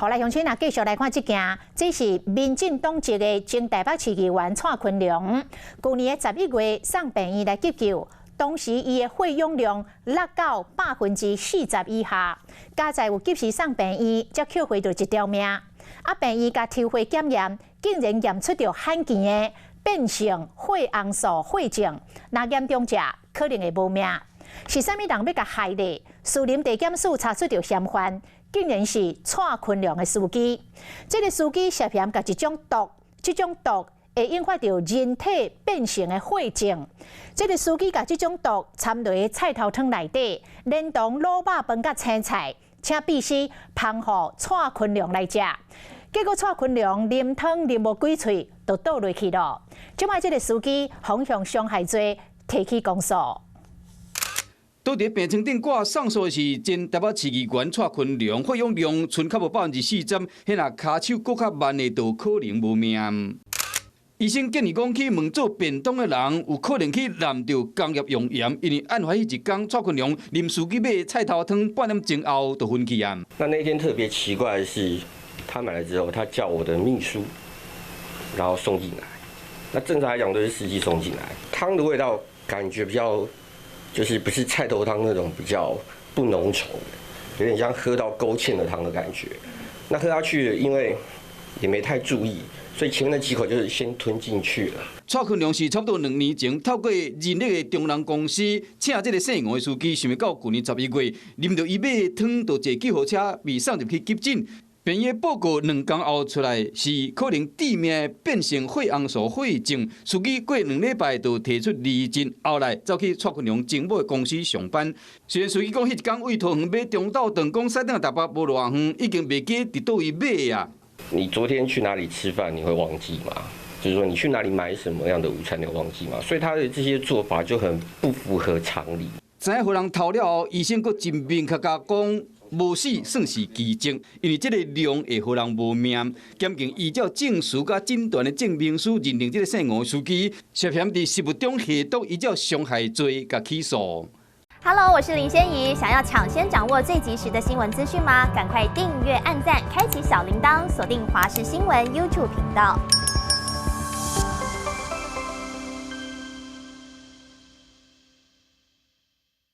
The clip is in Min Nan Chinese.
好來，鄉親啊，繼續來看這件，這是民進黨籍的前台北市議員蔡坤龍，舊年的11月送病院來急救，當時伊的血氧量落到40%以下，佳哉有及時送病院，才抾回著一條命。啊，病院共抽血檢驗，竟然驗出著罕見的變性血紅素血症，若嚴重者可能會無命。是啥物人欲共害咧？士林地檢署查出著嫌犯，竟然是蔡坤龍的司機。這個司機涉嫌共一種毒，這種毒會引發著人體變性的血症。這個司機共這種毒摻佇菜頭湯內底，連同滷肉飯佮青菜，請秘書捧予蔡坤龍來食。結果蔡坤龍啉湯啉無幾喙，就倒落去囉。這擺這個司機予用傷害罪提起公訴。倒佇病床頂掛送數的是前台北市議員蔡坤龍，血氧量賰較無40%，彼若跤手閣較慢的，就可能無命。醫生建議講，去問做便當的人，有可能去濫著工業用鹽，因為案發彼一工，蔡坤龍啉司機買的菜頭湯，半點鐘後就昏去啊。那那天特別奇怪的是，他買了之後，他叫我的秘書，然後送進來。那正常來講都是司機送進來，湯的味道感覺比較，就是不是菜頭湯那種比較不濃稠的，有點像喝到勾芡的湯的感覺。那喝下去，因為也沒太注意，所以前面那幾口就是先吞進去了。蔡坤龍是差不多2年前透過人力的中人公司請這個姓吳的司機，想欲到舊年11月，啉著伊買的湯，就坐救護車被送入去急診。病院報告2工後出來，是可能致命變性血紅素血症。司機過2禮拜就提出離職，後來走去蔡坤龍前某的公司上班。雖然司機講彼一工為桃園買中晝頓，講駛轉台北無偌遠，已經袂記佇佗位買啊。你昨天去哪裡吃飯？你會忘記嗎？就是說你去哪裡買什麼樣的午餐，你會忘記嗎？所以他的這些做法就很不符合常理。知影予人偷了後，醫生閣真明確共講，無死算是奇蹟，因為這個量會予人無命。檢警依照證詞佮診斷的證明書認定這個姓吳的司機涉嫌佇食物中下毒，依照傷害罪共起訴。 Hello，我是林仙怡，想要搶先掌握最及時的新聞資訊嗎？趕快訂閱、按讚、開啟小鈴鐺，鎖定華視新聞 YouTube 頻道。